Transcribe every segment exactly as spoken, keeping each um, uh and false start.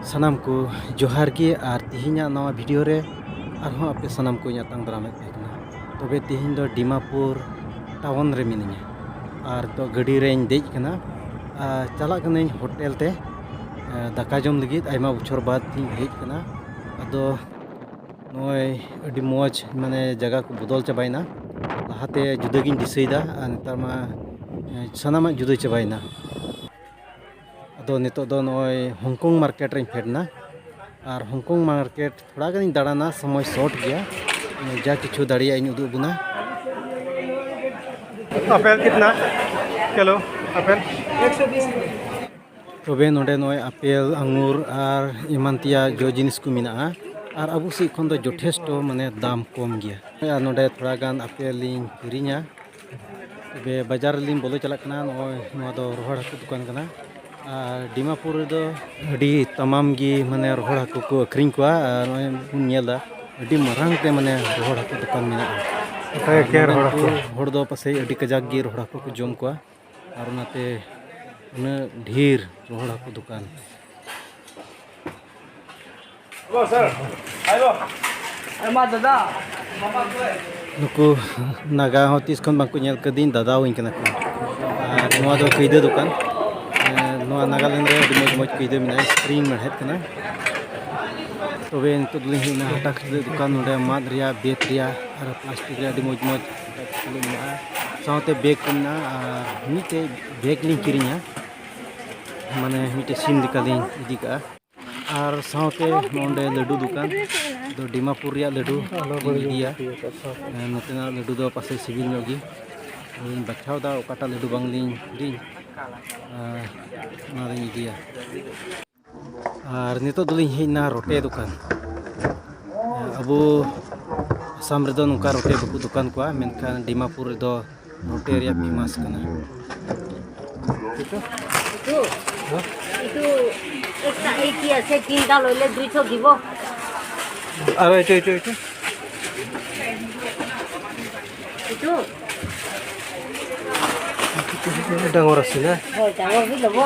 ᱥᱟᱱᱟᱢ ᱠᱚ ᱡᱚᱦᱟᱨ ᱜᱮ, ᱟᱨ ᱛᱮᱦᱮᱧᱟᱜ ᱱᱟᱣᱟ ᱵᱷᱤᱰᱤᱭᱳ ᱨᱮ ᱟᱨᱦᱚᱸ ᱟᱯᱮ ᱥᱟᱱᱟᱢ ᱠᱚᱧ ᱟᱛᱟᱝ ᱫᱟᱨᱟᱢᱮᱫ ᱯᱮ ᱠᱟᱱᱟ᱾ ᱛᱚᱵᱮ ᱛᱮᱦᱮᱧ ᱫᱚ ᱰᱤᱢᱟᱯᱩᱨ ᱴᱟᱣᱩᱱ ᱨᱮ ᱢᱤᱱᱟᱹᱧᱟ, ᱟᱨ ᱛᱚ ᱜᱟᱹᱰᱤ ᱨᱮᱧ ᱫᱮᱡ ᱠᱟᱱᱟ, ᱟᱨ ᱪᱟᱞᱟᱜ ᱠᱟᱹᱱᱟᱹᱧ ᱦᱳᱴᱮᱞ ᱛᱮ, ᱮ, ᱫᱟᱠᱟ ᱡᱚᱢ ᱞᱟᱹᱜᱤᱫ᱾ ᱟᱭᱢᱟ ᱵᱚᱪᱷᱚᱨ ᱵᱟᱫᱽ ᱤᱧ ᱦᱮᱡ ᱠᱟᱱᱟ᱾ ᱟᱫᱚ ᱱᱚᱜᱼᱚᱭ ᱟᱹᱰᱤ ᱢᱚᱡᱽ, ᱢᱟᱱᱮ, ᱡᱟᱭᱜᱟ ᱠᱚ ᱵᱚᱫᱚᱞ ᱪᱟᱵᱟᱭᱮᱱᱟ᱾ ᱞᱟᱦᱟᱛᱮ ᱡᱩᱫᱟᱹ ᱜᱤᱧ ᱫᱤᱥᱟᱹᱭᱮᱫᱟ, ᱟᱨ ᱱᱮᱛᱟᱨ ᱢᱟ, ᱮ, ᱥᱟᱱᱟᱢᱟᱜ ᱡᱩᱫᱟᱹ ᱪᱟᱵᱟᱭᱮᱱᱟ᱾ ᱟᱫᱚ ᱱᱤᱛᱚᱜ ᱫᱚ ᱱᱚᱜᱼᱚᱭ ᱦᱚᱝᱠᱚᱝ ᱢᱟᱨᱠᱮᱴ ᱨᱮᱧ ᱯᱷᱮᱰ ᱮᱱᱟ, ᱟᱨ ᱦᱚᱝᱠᱚᱝ ᱢᱟᱨᱠᱮᱴ ᱛᱷᱚᱲᱟ ᱜᱟᱱᱤᱧ ᱫᱟᱬᱟᱱᱟ, ᱥᱚᱢᱚᱭ ᱥᱚᱨᱴ ᱜᱮᱭᱟ, ᱡᱟ ᱠᱤᱪᱷᱩ ᱫᱟᱲᱮᱭᱟᱜ ᱤᱧ ᱩᱫᱩᱜ ᱟᱵᱚᱱᱟ᱾ ᱟᱯᱮᱞ ᱠᱤᱛᱱᱟ? ᱪᱚᱞᱚ, ᱟᱯᱮᱞ᱾ ᱛᱚᱵᱮ ᱱᱚᱰᱮ ᱱᱚᱜᱼᱚᱭ ᱟᱯᱮᱞ, ᱟᱝᱜᱩᱨ ᱟᱨ ᱮᱢᱟᱱ ᱛᱮᱭᱟᱜ ᱡᱚ ᱡᱤᱱᱤᱥ ᱠᱚ ᱢᱮᱱᱟᱜᱼᱟ, ᱟᱨ ᱟᱵᱚ ᱥᱮᱫ ᱠᱷᱚᱱ ᱫᱚ ᱡᱚᱛᱷᱮᱥᱴᱚ, ᱢᱟᱱᱮ, ᱫᱟᱢ ᱠᱚᱢ ᱜᱮᱭᱟ᱾ ᱟᱨ ᱱᱚᱰᱮ ᱛᱷᱚᱲᱟ ᱜᱟᱱ ᱟᱯᱮᱞ ᱤᱧ ᱠᱤᱨᱤᱧᱟ᱾ ᱛᱚᱵᱮ ᱵᱟᱡᱟᱨ ᱨᱮᱞᱤᱧ ᱵᱚᱞᱚ ᱪᱟᱞᱟᱜ ᱠᱟᱱᱟ᱾ ᱱᱚᱜᱼᱚᱭ ᱱᱚᱣᱟ ᱫᱚ ᱨᱚᱦᱚᱲ ᱦᱟᱹᱠᱩ ᱫᱚᱠᱟᱱ ᱠᱟᱱᱟ᱾ ᱟᱨ ᱰᱤᱢᱟᱯᱩᱨ ᱨᱮᱫᱚ ᱟᱹᱰᱤ ᱛᱟᱢᱟᱢ ᱜᱮ, ᱢᱟᱱᱮ, ᱨᱚᱦᱚᱲ ᱦᱟᱹᱠᱩ ᱠᱚ ᱟᱹᱠᱷᱨᱤᱧ ᱠᱚᱣᱟ᱾ ᱟᱨ ᱱᱚᱜᱼᱚᱭ ᱵᱚᱱ ᱧᱮᱞ ᱮᱫᱟ, ᱟᱹᱰᱤ ᱢᱟᱨᱟᱝ ᱛᱮ, ᱢᱟᱱᱮ, ᱨᱚᱦᱚᱲ ᱦᱟᱹᱠᱩ ᱫᱚᱠᱟᱱ ᱢᱮᱱᱟᱜᱼᱟ᱾ ᱚᱱᱠᱟ ᱜᱮ ᱟᱨ ᱮᱠᱮᱱ ᱨᱚᱦᱚᱲ ᱱᱚᱰᱮᱱ ᱦᱟᱹᱠᱩ᱾ ᱠᱚ ᱦᱚᱲ ᱫᱚ ᱯᱟᱥᱮᱡ ᱟᱹᱰᱤ ᱠᱟᱡᱟᱠ ᱜᱮ ᱨᱚᱦᱚᱲ ᱦᱟᱹᱠᱩ ᱠᱚ ᱡᱚᱢ ᱠᱚᱣᱟ, ᱟᱨ ᱚᱱᱟᱛᱮ ᱩᱱᱟᱹᱜ ᱰᱷᱮᱨ ᱨᱚᱦᱚᱲ ᱦᱟᱹᱠᱩ ᱫᱚᱠᱟᱱ᱾ ᱦᱮᱸ ᱢᱟ ᱫᱟᱫᱟ᱾ ᱱᱩᱠᱩ ᱱᱟᱜᱟ ᱦᱚᱸ ᱛᱤᱥ ᱠᱷᱚᱱ ᱵᱟᱝᱠᱚ ᱧᱮᱞ ᱠᱟᱹᱫᱤᱧ, ᱫᱟᱫᱟ ᱦᱚᱧ ᱠᱟᱱᱟ ᱠᱚ᱾ ᱟᱨ ᱱᱚᱣᱟ ᱫᱚ ᱠᱟᱹᱭᱫᱟᱹ ᱫᱚᱠᱟᱱ᱾ ᱮᱸ, ᱱᱚᱣᱟ ᱱᱟᱜᱟᱞᱮᱱᱰ ᱨᱮ ᱟᱹᱰᱤ ᱢᱚᱡᱽ ᱢᱚᱡᱽ ᱠᱟᱹᱭᱫᱟᱹ ᱢᱮᱱᱟᱜᱼᱟ, ᱥᱯᱨᱤᱝ ᱢᱮᱲᱦᱮᱫ ᱠᱟᱱᱟ᱾ ᱛᱚᱵᱮ ᱱᱤᱛᱚᱜ ᱫᱚᱞᱤᱧ ᱦᱮᱡ ᱮᱱᱟ ᱦᱟᱴᱟ ᱠᱷᱟᱹᱪᱞᱟᱹᱜ ᱫᱚᱠᱟᱱ, ᱱᱚᱰᱮ ᱢᱟᱫ ᱨᱮᱭᱟᱜ, ᱵᱮᱛ ᱨᱮᱭᱟᱜ ᱟᱨ ᱯᱞᱟᱥᱴᱤᱠ ᱨᱮᱭᱟᱜ ᱟᱹᱰᱤ ᱢᱚᱡᱽ ᱢᱚᱡᱽ ᱦᱟᱴᱟ ᱠᱷᱟᱹᱪᱞᱟᱹᱜ ᱢᱮᱱᱟᱜᱼᱟ᱾ ᱥᱟᱶᱛᱮ ᱵᱮᱜᱽ ᱠᱚ ᱢᱮᱱᱟᱜᱼᱟ, ᱟᱨ ᱢᱤᱫᱴᱮᱡ ᱵᱮᱜᱽ ᱞᱤᱧ ᱠᱤᱨᱤᱧᱟ, ᱢᱟᱱᱮ ᱢᱤᱫᱴᱮᱡ ᱥᱤᱢ ᱞᱮᱠᱟᱞᱤᱧ ᱤᱫᱤ ᱠᱟᱜᱼᱟ᱾ ᱟᱨ ᱥᱟᱶᱛᱮ ᱱᱚᱰᱮ ᱞᱟᱹᱰᱩ ᱫᱚᱠᱟᱱ ᱫᱚ ᱰᱤᱢᱟᱯᱩᱨ ᱨᱮᱭᱟᱜ ᱞᱟᱹᱰᱩ ᱞᱤᱧ ᱤᱫᱤᱭᱟ᱾ ᱱᱚᱛᱮᱱᱟᱜ ᱞᱟᱹᱰᱩ ᱫᱚ ᱯᱟᱥᱮᱡ ᱥᱤᱵᱤᱞ ᱧᱚᱜ ᱜᱮ᱾ ᱟᱫᱚᱧ ᱵᱟᱪᱷᱟᱣ ᱮᱫᱟ ᱚᱠᱟᱴᱟᱜ ᱞᱟᱹᱰᱩ ᱵᱟᱝᱞᱤᱧ ᱦᱤᱲᱤᱧ, ᱟᱨ ᱚᱱᱟᱞᱤᱧ ᱤᱫᱤᱭᱟ᱾ ᱟᱨ ᱱᱤᱛᱚᱜ ᱫᱚᱞᱤᱧ ᱦᱮᱡ ᱮᱱᱟ ᱨᱚᱴᱮ ᱫᱚᱠᱟᱱ᱾ ᱟᱵᱚ ᱟᱥᱟᱢ ᱨᱮᱫᱚ ᱱᱚᱝᱠᱟ ᱨᱚᱴᱮ ᱵᱟᱠᱚ ᱫᱚᱠᱟᱱ ᱠᱚᱣᱟ, ᱢᱮᱱᱠᱷᱟᱱ ᱰᱤᱢᱟᱯᱩᱨ ᱨᱮᱫᱚ ᱨᱚᱴᱮ ᱨᱮᱭᱟᱜ ᱯᱷᱮᱢᱟᱥ ᱠᱟᱱᱟ᱾ এইটো, এইটো, এইটো একটা, এই কি আছে, তিনিটা ল'লে দুইশ দিব। আৰু এইটো, এইটো, এইটো। এইটো? ডাঙৰ আছে না? হয়, ডাঙৰ হৈ ল'ব।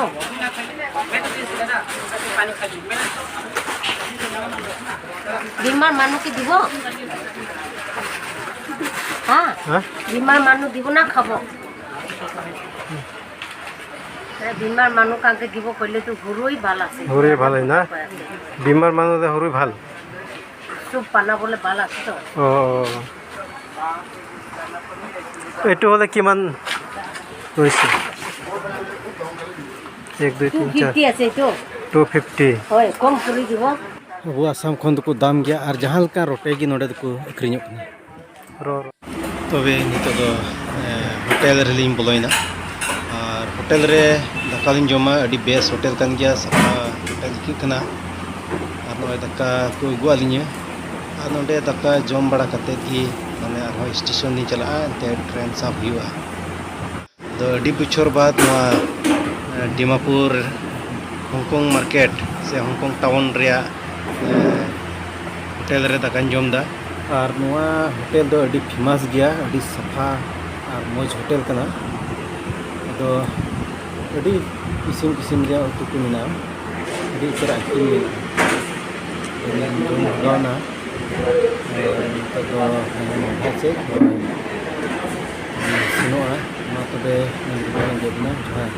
ডিমাৰ মানুহ কি দিব? হা? হা? ডিমাৰ মানুহ দিব না খাব? ডিমাৰ মানুহ কাকে দিব কৰিলেতো সৰুৱেই ভাল আছে। সৰুৱেই ভাল হয় না? ডিমাৰ মানুহ যে সৰুৱেই ভাল। চুপ বানাবলৈ ভাল আছে তো। অ', অ'। এইটো হ'লে কিমান লৈছে? এক, দুই, টু তিনি, চাৰি। ফিফটি আছে এইটো। Two fifty. ᱦᱳᱭ, ᱠᱚᱢ ᱠᱚᱨᱮ ᱫᱤᱵᱚ᱾ ᱟᱵᱚ ᱟᱥᱟᱢ ᱠᱷᱚᱱ ᱫᱚᱠᱚ ᱫᱟᱢ ᱜᱮᱭᱟ ᱟᱨ ᱡᱟᱦᱟᱸ ᱞᱮᱠᱟ ᱨᱚᱴᱮ ᱜᱮ ᱱᱚᱰᱮ ᱫᱚᱠᱚ ᱟᱹᱠᱷᱨᱤᱧᱚᱜ ᱠᱟᱱᱟ᱾ ᱨᱚ, ᱨᱚ᱾ ᱛᱚᱵᱮ ᱱᱤᱛᱚᱜ ᱫᱚ, ᱮ, ᱦᱳᱴᱮᱞ ᱨᱮᱞᱤᱧ ᱵᱚᱞᱚᱭᱮᱱᱟ᱾ ᱟᱨ ᱦᱳᱴᱮᱞ ᱨᱮ ᱫᱟᱠᱟ ᱞᱤᱧ ᱡᱚᱢᱟ᱾ ᱟᱹᱰᱤ ᱵᱮᱥ ᱦᱳᱴᱮᱞ ᱠᱟᱱ ᱜᱮᱭᱟ, ᱥᱟᱯᱷᱟ ᱦᱳᱴᱮᱞ ᱟᱹᱭᱠᱟᱹᱜ ᱠᱟᱱᱟ᱾ ᱟᱨ ᱱᱚᱜᱼᱚᱭ ᱫᱟᱠᱟ ᱠᱚ ᱟᱹᱜᱩᱣᱟᱫ ᱞᱤᱧᱟᱹ᱾ ᱟᱨ ᱱᱚᱰᱮ ᱫᱟᱠᱟ ᱡᱚᱢ ᱵᱟᱲᱟ ᱠᱟᱛᱮᱫ ᱜᱮ, ᱢᱟᱱᱮ, ᱟᱨᱦᱚᱸ ᱥᱴᱮᱥᱚᱱ ᱞᱤᱧ ᱪᱟᱞᱟᱜᱼᱟ, ᱮᱱᱛᱮ ᱴᱨᱮᱱ ᱥᱟᱵ ᱦᱩᱭᱩᱜᱼᱟ᱾ ᱫᱚ ᱟᱹᱰᱤ ᱵᱚᱪᱷᱚᱨ ᱵᱟᱫᱽ ᱱᱚᱣᱟ, ᱮ, ᱰᱤᱢᱟᱯᱩᱨ ᱦᱚᱝᱠᱚᱝ ᱢᱟᱨᱠᱮᱴ ᱥᱮ ᱦᱚᱝᱠᱚᱝ ᱴᱟᱣᱩᱱ ᱨᱮᱭᱟᱜ, ᱮ, ᱦᱳᱴᱮᱞ ᱨᱮ ᱫᱟᱠᱟᱧ ᱡᱚᱢ ᱮᱫᱟ᱾ ᱟᱨ ᱱᱚᱣᱟ ᱦᱳᱴᱮᱞ ᱫᱚ ᱟᱹᱰᱤ ᱯᱷᱮᱢᱟᱥ ᱜᱮᱭᱟ, ᱟᱹᱰᱤ ᱥᱟᱯᱷᱟ ᱟᱨ ᱢᱚᱡᱽ ᱦᱳᱴᱮᱞ ᱠᱟᱱᱟ᱾ ᱟᱫᱚ ᱟᱹᱰᱤ ᱠᱤᱥᱤᱢ ᱠᱤᱥᱤᱢ ᱨᱮᱭᱟᱜ ᱩᱛᱩ ᱠᱚ ᱢᱮᱱᱟᱜᱼᱟ, ᱟᱹᱰᱤ ᱩᱛᱟᱹᱨ ᱟᱭᱴᱮᱢ ᱢᱮᱱᱟᱜᱼᱟ᱾ ᱟᱫᱚᱧ ᱡᱚᱢ ᱵᱷᱟᱜᱟᱣᱱᱟ᱾ ᱟᱨ ᱱᱤᱛᱚᱜ ᱫᱚ ᱢᱟᱱᱮ ᱢᱟᱞᱫᱟ ᱥᱮᱫ ᱫᱚ ᱥᱮᱱᱚᱜᱼᱟ᱾ ᱢᱟ ᱛᱚᱵᱮ ᱱᱚᱰᱮ ᱜᱮ ᱵᱚᱱ ᱡᱚᱦᱟᱨ᱾